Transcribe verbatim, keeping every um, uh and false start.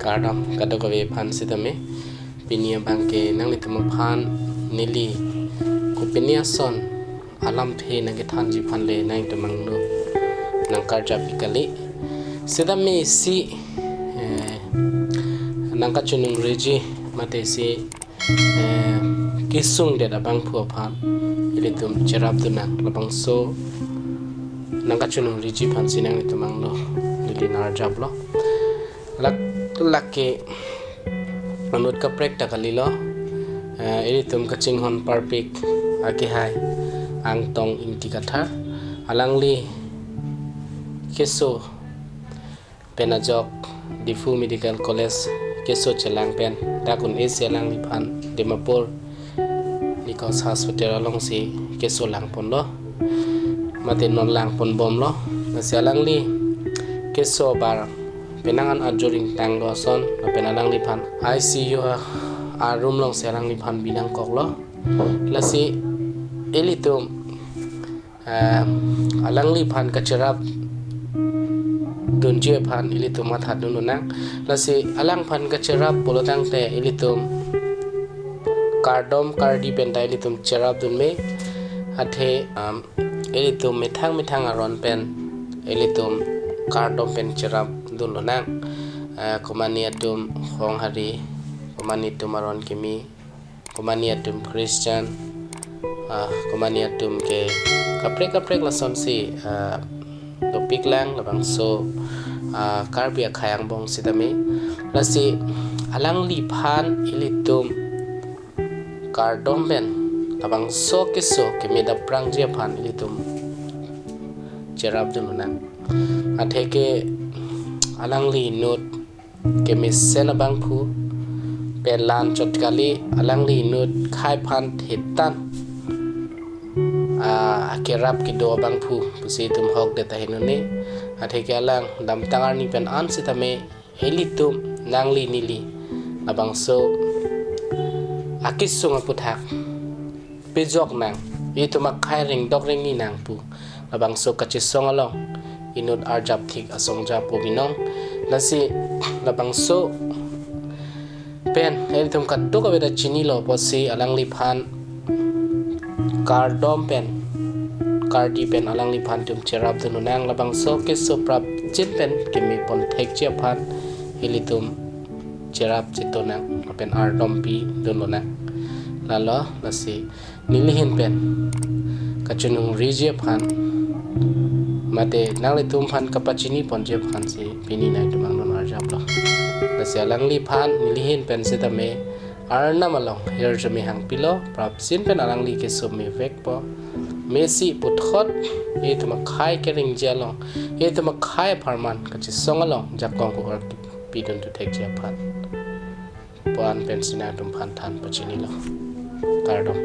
Kardom kadokave aphan sitame, pini abangke nanglitum aphan neli kopine ason alamthe nangkethanji aphan le nangtum angno nangkarjap ik kali. Sitame isi, eh, nangkachiningri ji mate isi, eh, kesungdet abangphu aphan ilitum cherapdun nang, labangso nangkachiningri ji aphan si nanglitum angno neli nangarjaplo. Lak, lake anut kaprek ta kalilo, eh, ilitum kachinghon parpik akehai Angtong Ingti Kathar, alangli keso pen ajok Diphu Medical College keso chelang pen dak un-e si alangliphan Dimapur Nikos Hospital alongsi keso langponlo, mate non langponbomlo. Lasi alangli keso abar penang an ajor ingtanglo ason, lapen alangliphan I C U a, a room alongsi alangliphan binangkoklo. Lasi ilitum, eh, alangliphan kacherapdunji aphan ilitum matha dun nang. Lasi alangphan kacherap pulo tangte ilitum kardom kardi pen ta ilitum cherapdun me. Athe, um, ilitum methang methang aron pen ilitum kardom pen cherapdun nang. Eh, komane atum khonghari, komane atum aron kimi, komane atum Christian, ah, komane atum ke kaprek kaprek lasonsi, ah, dopiklang, labangso, ah, Karbi akhei angbong sitame. Lasi alangliphan ilitum kardom pen labangso keso keme daprangji aphan ilitum cherapdun nang. Atheke alangli inut kemesen abangphu pen la-an chot kali, alangli inut khei aphan thetan, ah, akerap kedo abangphu pusi itum hokdet ahin une. Atheke alang damtang arni pen an sitame ilitum nangli neli labangso akesung aputhak pejok nang, itum akhei rengdok rengni nang pu labangso kachesong along inut arjap thik asong japo binong. Lasi labangso pen ilitum kadokave ta chinilo pusi alangliphan kardom pen kardi pen alangliphan itum cherapdun nang, labangso keso prapjin pen kemepon thekji aphan ilitum cherap cheto nang lapen ardom pidun nang. Lalo, lasi neli ahin pen kachinungriji aphan mate nanglitum aphan kapachiniponji aphan si pini nangtum angno nangarjaplo. Lasi alangliphan neli ahin pen sitame Arnam along hirjume hangpilo, prapjin pen alangli keso mevekpo. Mesi puthot itum akhei kerengji along, itum akhei apharman kachesong along jakong kukar pidun thu thekji aphan pu-an pensi nangtum aphan than pachinilo. Kardom.